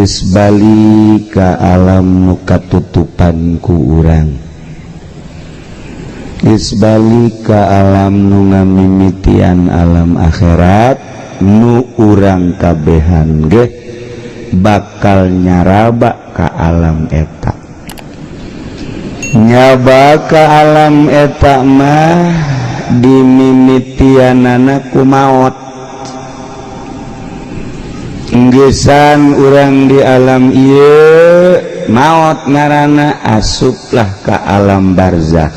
Geus balik ka alam nu katutupan ku urang, geus balik ka alam nu ngamimitian alam akhirat nu urang kabehan ge bakal nyaraba ka alam eta. Nyaba ka alam eta mah dimimitianana ku maot. Nggesan urang di alam ieu maot ngaranna, asuplah ka alam barzakh.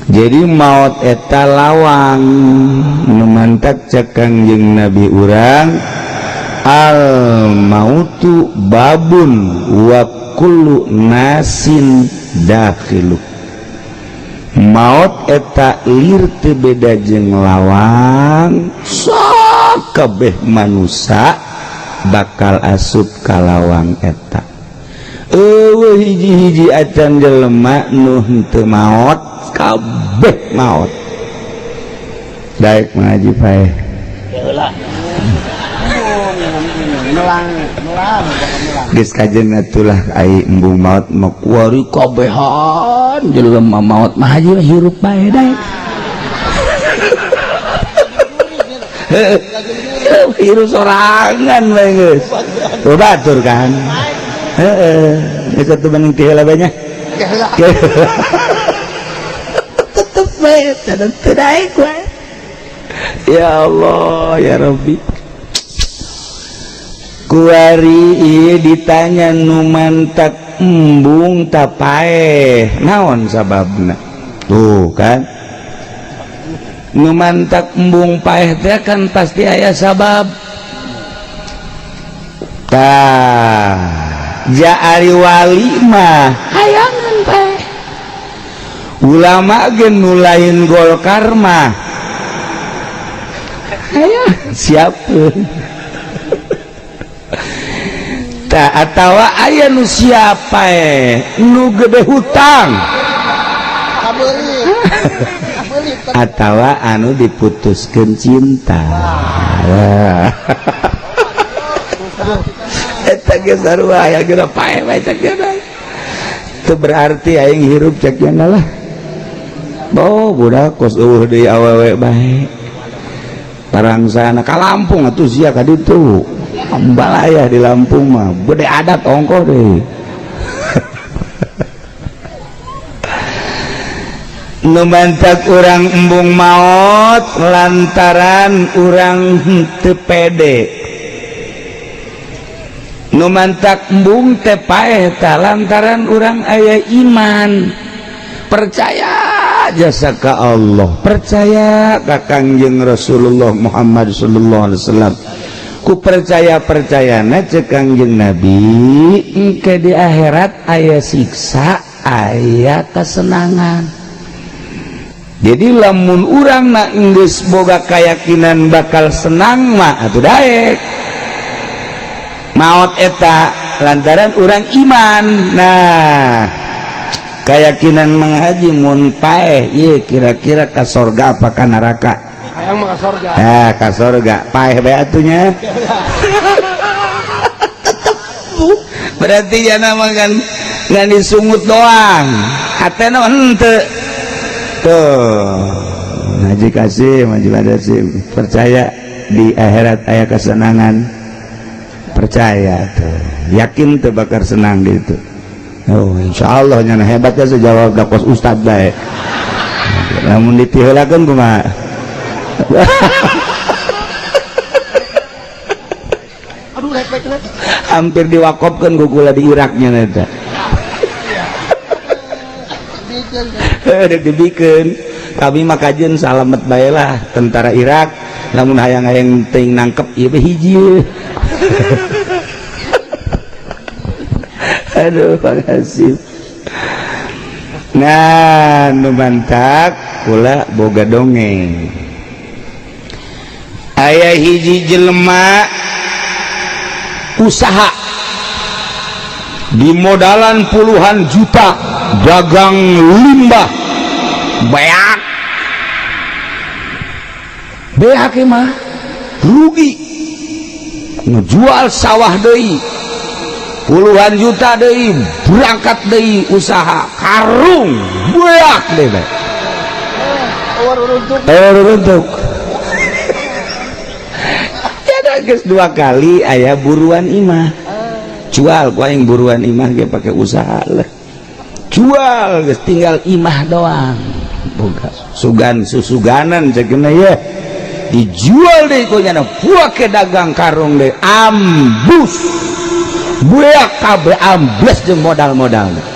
Jadi maut eta lawang nu mantak cek Kangjeng Nabi urang, al mautu babun wa kullu nasin dakhilu. Maut eta lir teu beda jeung lawang, sakabeh manusia bakal asup ka lawang eta. Eueuh hiji-hiji acan jelema nu henteu maot, kabeh maot. Daek ngaji paeh. Melang, melang, bakal melang. Geus kajen atulah ai embung maot mah kuari kabehan jelema maot mah haji hirup bae daek. Heuh, hirup sorangan bae geus. Tuh batur kan. Heeh, geus atuh mending ti heula bae nya. Tetep bae teu daek wae. Ya Allah, ya Rabbi. Kuari ieu ditanya nu mantak embung tapaeh naon sababna? Tuh kan. Nu mantak embung paeh teh kan pasti aya sabab. Tah, ja ari wali mah hayangan paeh. Ulama ge nu lain Golkar mah hayang siapeun. Tah atawa aya nu siapa nu gede hutang Kabeuli. Kabeuli. Atawa anu diputuskeun cinta. Eta ge sarua aya geura paeh bae cek geuna. Teu berarti aing hirup cek geuna lah. Oh, budak kos eueuh deui awewe bae. Parangsana ka Lampung atuh sia ka ditu. Ambalaya di Lampung mah gede adat ongkoh deh. Nu mantak urang embung maot lantaran urang henteu pede. Nu mantak embung teh paeh tah lantaran urang aya iman, percaya jasa ka Allah, percaya ka Kangjeng Rasulullah Muhammad sallallahu alaihi wasallam. Ku percaya-percayana cek Kangjeng Nabi engke di akhirat aya siksa, aya kesenangan. Jadi lamun urang na geus boga keyakinan bakal senang mah atuh daek maot eta lantaran urang iman. Nah, keyakinan menghaji mun paeh ieu kira-kira ka sorga apa ka neraka? Hayang mah ka sorga. Ah, ka sorga paeh bae atunya. Berarti jana mah kan ngan disungut doang, hatena henteu. Tuh, ngaji kasih, ngaji kasih, percaya di akhirat aya kesenangan, percaya tuh, yakin tuh bakal senang gitu. Oh, insya Allah nyana hebatnya sejawab dakos ustad bae. Namun ditiheulakeun kumaha? Aduh, rek. Hampir diwakopkeun ku kula di Iraknya eta. Dek dibikeun. Kami mah kajeun salamet bae lah tentara Irak. Lamun hayang-hayang teuing nangkep ieu mah hiji. Aduh, makasih. Nah, nu mantak kula boga dongeng. Aya hiji jelema usaha di modalan puluhan juta, dagang limbah beak beak mah rugi. Ngejual sawah deui puluhan juta deui, berangkat deui usaha karung buak deui bae. Runtuk. Ya geus dua kali aya buruan imah. Jual ku aing buruan imah ge pake usaha lah. Jual geus tinggal imah doang. Boga sugan susuganan ceukna ye. Dijual deui ku nyana buak ke dagang karung deui ambus. Buak kabeh ambles jeung modal-modalna.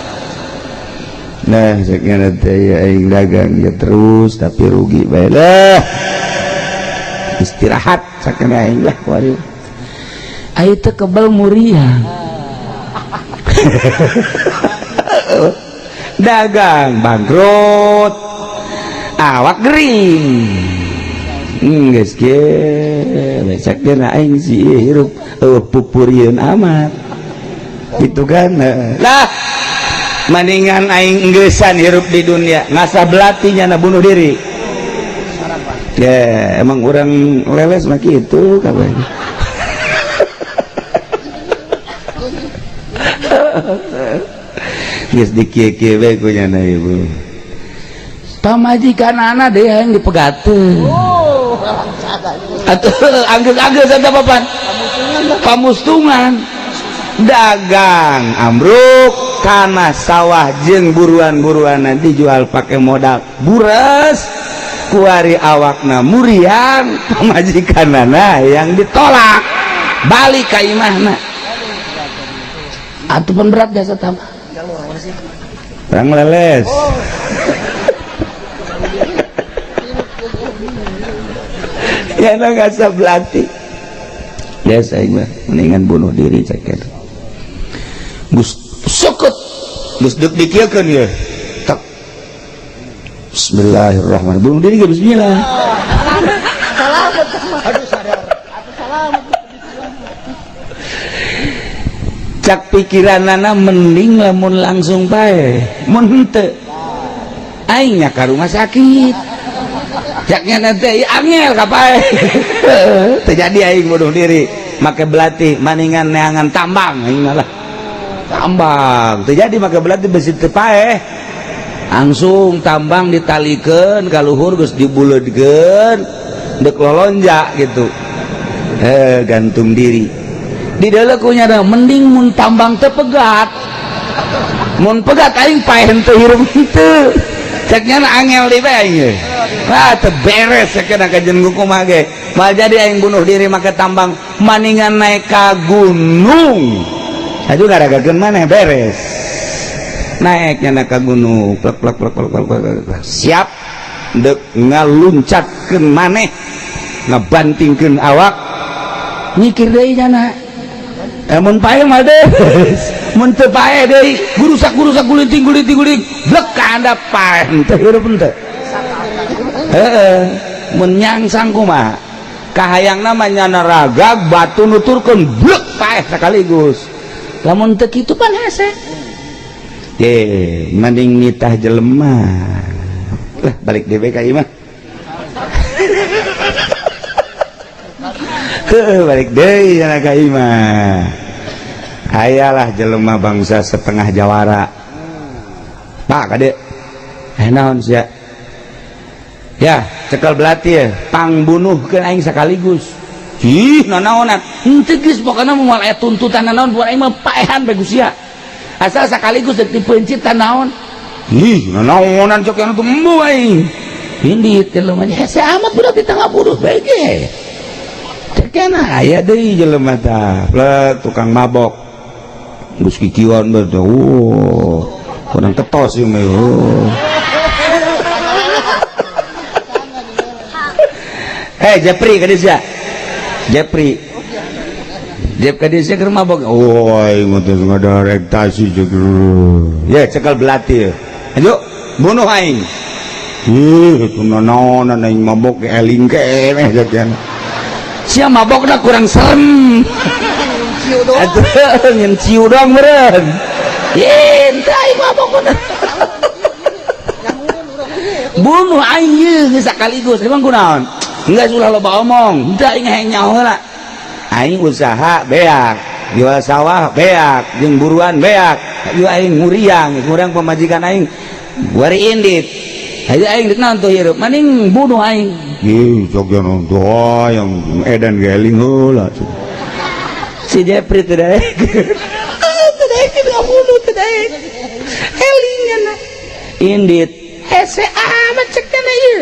Nah, sekian teh aing dagang ya terus tapi rugi bae lah. Istirahat sakeun aing lah kuari. Aing teh kebel muriang. Dagang bangkrut. Awak gering. Geus ge sakeun aing sih hirup pupurieun amat. Gitu kan. Lah mendingan aing enggesan hirup di dunia ngasah belatinya na bunuh diri. Ya emang orang leles mah kitu kabeh. Geus dikieu-kieu bae ku nyana ibu. Pamajikan anak deh yang dipegateun. Oh, atuh anggeus-anggeus eta papan. Pamustungan. Dagang ambruk tanah sawah jeung buruan-buruan nanti jual pakai modal buras kuari awakna muriang pamajikanana yang ditolak balik ka imahna. Atuh pun berat jasa tambah perang leles. Ya nggak belati biasa mah mendingan bunuh diri cek. Gus sukut geus deuk dikieukeun ye. Tek. Bismillahirrahmanirrahim. Bunuh diri ge bismillah. Salamet. Aduh sadar. Atuh salamet. Cak pikiranana mending lamun langsung bae. Mun henteu aing nya ka rumah sakit. Caknya nanti angel ka pae. Teu jadi aing bunuh diri make belati maningan neangan tambang aing malah. Tambang terjadi maka belati besi teu paeh langsung tambang ditalikeun ka luhur geus dibuleudkeun deuk lolonjak gitu gantung diri di dalam ku nya mending mun tambang teu pegat mun pegat aing paeh henteu hirup henteu cek nya angel deui bae aing ge ah teu beres sakeuna kajen kumaha ge mal jadi aing bunuh diri make tambang maningan naik ka gunung. Aduh ngaragakeun maneh beres. Naiknya na ka gunung, plek plek plek plek plek plek. Siap deuk ngaluncatkeun maneh, ngabantingkeun awak. Mikir deui nyana. Mun paeh mah deus. Mun teu paeh deui, gurusak-gurusak gulinting-gulinting guling, blek ka handap paeh henteu hirup henteu. Heeh, mun nyangsang kumaha? Kahayangna mah nyana ragag batu nuturkeun blek paeh sekaligus. Lamun teu kitu pan hese. Ye, mending nitah jelema. Lah balik dewe ka ieu mah. Heuh, balik deui cenah ka ieu mah. Hayalah jelema bangsa setengah jawara. Pak kade. Naon sia? Ya, cekel belati ya, pangbunuhkeun aing sekaligus. Ih, nanaonan. Henteu geus pokona moal aya tuntutan nanaon buat aing mah paehan bae sia. Asal sekaligus deuk dipeuncit naon. Ih, nanaonan cok yang tumbuh aing. Indit jelema hese amat budak di tengah buruh bae ge. Cekena aya deui jelema tah, plek tukang mabok. Geus kikieuan bae teh. Oh, kurang ketos ieu mah. Oh. Hei, Jepri ka dieu sia. Jepri Jep ka dieu sia keur mabok. Oh, aing mah teh ngadarektasi jeung. Ye, cekel belati. Ayo, bunuh aing. Ih, itu nanaonan aing mabok ge eling keneh jajan. Sia mabokna kurang serem. Atuh nyen ciu doang meureun. Ye, henteu aing mabok mah. Bunuh aing ye geus sakaligus. Emang kunaon? Enggak sulah loba omong, henteu aing hayang nyaho heula. Aing usaha beak, jual sawah beak, jeung buruan beak. Hayu aing nguriang, ngurang pamajikan aing wari indit. Hayu aing dek naon tuh hirup, maning bunuh aing. Ih, cok yang yang edan geling heula. Si Jepri teu daek. Teu daek ngabunuh teu daek. Eling nya indit. Hese amat cek teh ieu.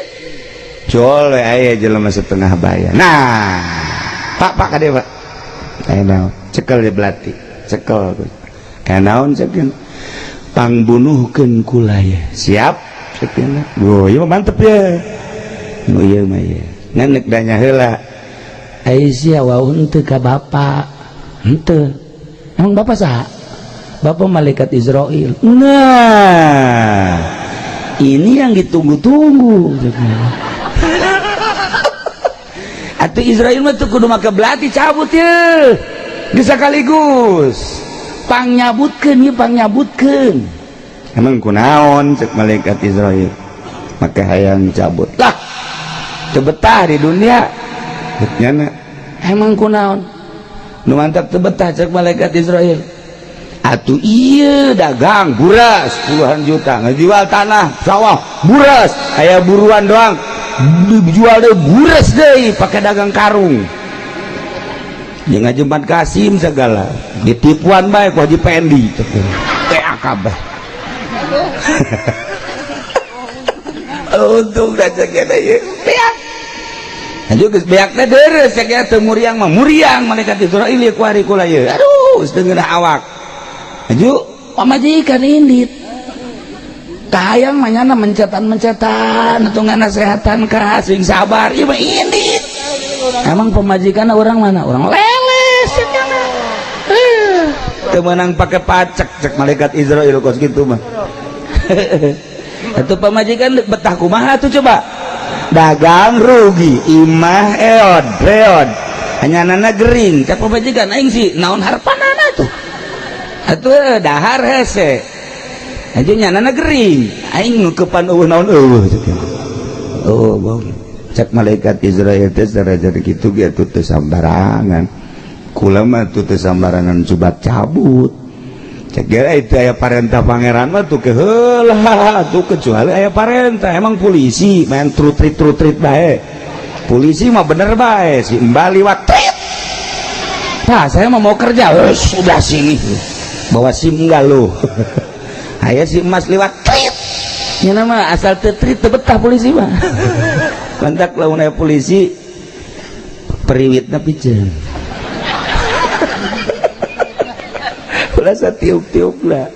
Jol we aya jelema setengah baya. Nah, Pak, Pak kade Pak. Aya naon? Cekel di belati. Cekel. Aya naon cekeun? Pangbunuhkeun kula ye. Siap cekeun. Oh, ieu mah mantep ya. Nu ieu mah ieu. Ngan nek danya heula. Ai sia wau henteu ka bapak. Henteu. Emang bapak saha? Bapak malaikat Israel. Nah, ini yang ditunggu-tunggu. Atuh Israel mah tuh kudu make belati cabut ye. Geus sekaligus. Pangnyabutkeun ieu pangnyabutkeun. Emang kunaon cek malaikat Israel? Make hayang cabut. Lah, teu betah di dunia. Nyana. Emang kunaon? Nu mantap teu betah cek malaikat Israel. Atuh iya dagang buras puluhan juta, ngejual tanah sawah buras, aya buruan doang dijual deh buras deh pakai dagang karung. Jeung ngajembat Kasim segala ditipuan bae ku Haji Pendi teh kabeh. Untung da cek eta ieu beak. Aju geus beak teh deres cek eta teu muriang mah muriang malaikat Israil ieu kuari kula ieu. Aduh geus teu ngeunah awak. Aju pamajikan indit. Kahayang mah nyana mencetan-mencetan atau nganasehatan ka sing sabar ieu mah indit. Emang pemajikan orang mana? Orang leles cek nyana. Teu meunang pake pacek cek malaikat Israil kos kitu mah. Atuh pamajikan betah kumaha tuh coba? Dagang rugi, imah eod, reod. Hanyanana gering, cek pamajikan aing sih naon harapanana tuh. Atuh dahar hese. Aja nyanana gering, aing nukepan eueuh naon eueuh cek. Oh, bong. Cek malaikat Israel teh sarajan kitu ge atuh teu sambarangan. Kula mah atuh teu sambarangan coba cabut. Cek ge itu aya parentah pangeran mah tuh keheula tuh kecuali aya parentah. Emang polisi main trutrit-trutrit bae. Polisi mah bener bae si Mbak liwat trit. Tah, saya mah mau kerja. Sudah sini. Bawa SIM enggak lu? Aya si emas liwat trit. Nya mah asal teu trit teu betah polisi mah. Kontak lamun aya polisi periwitna piceun. Ulah satiup-tiup lah.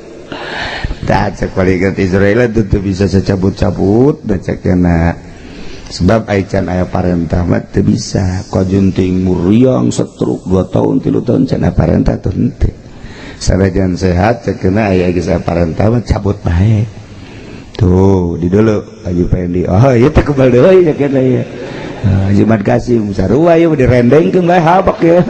Tah cek malaikat Israel itu teu bisa secabut-cabut da cek kena. Sebab aican aya parentah mah teu bisa. Kajunting muriang setruk 2 tahun 3 tahun can aya parentah tuh henteu. Sanajan sehat cek kena aya geus aya parentah mah cabut bae. Tuh di dulu Haji Pendi. Oh ieu teh kebal deui cek kena ieu. Haji Mat Kasim sarua ieu direndengkeun bae habak ya.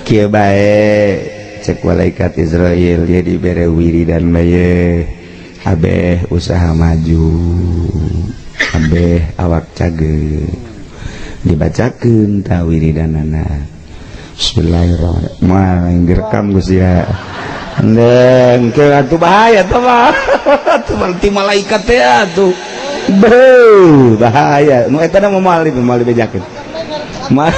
Kieu bae cek malaikat Israel ye dibere wiridan bae abeh usaha maju abeh awak cage dibacakeun ta wiridanana. Bismillahirrahmanirrahim. Direkam geus ya. Endeng ke atuh bahaya teh mah. Atuh berarti malaikat teh atuh. Beuh, bahaya. Nu eta mah moal dibejakeun. Mah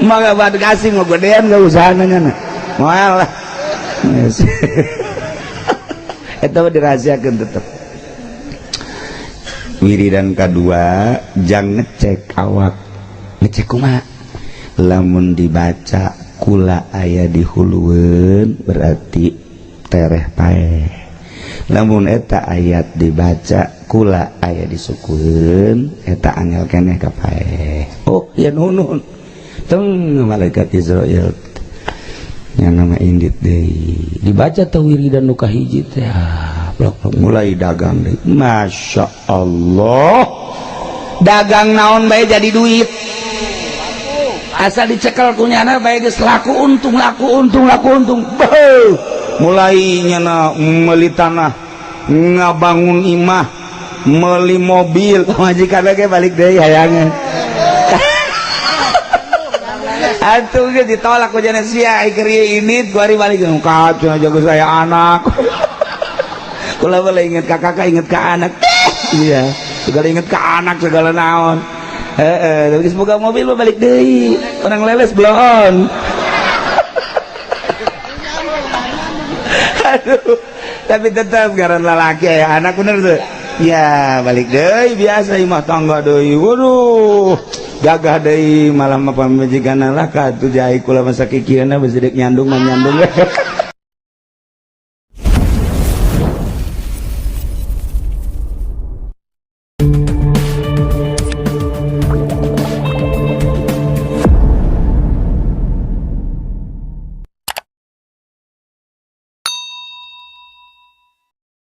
mah kasih mau gedean gak usaha nanya moal lah. Eta mah dirahasiakeun tetep. Wiridan kadua jang ngecek awak. Ngecek kumaha? Lamun dibaca kula aya di hulueun berarti tereh paeh. Lamun eta ayat dibaca kula aya di sukueun eta angel keneh ka paeh. Oh ya nuhun. Teng malaikat Israel yang nama indit deui dibaca teh wiridan nu kahiji teh blok mulai dagang deui. Masya Allah, dagang naon bae jadi duit asal dicekel ku nyana bae geus laku untung laku untung laku untung. Beuh, mulai nyana meuli tanah ngabangun imah Meuli mobil, pamajikan ge balik deui hayangeun. Atuh ge ditolak ku jana sia keur ini ku ari balik kacau jago saya anak. Kula boleh inget ka kakak, inget ka anak. Iya, segala inget ka anak, segala naon. Heeh, tapi geus boga mobil mah balik deui. Orang leles bloon. Aduh, tapi tetap ngaran lalaki ya anak, bener tuh. Ya balik deui, biasa imah tangga deui. Waduh, gagah deui malah mah pamajikan lah katuh jai kula masa kikieuna besi dek nyandung mah nyandung.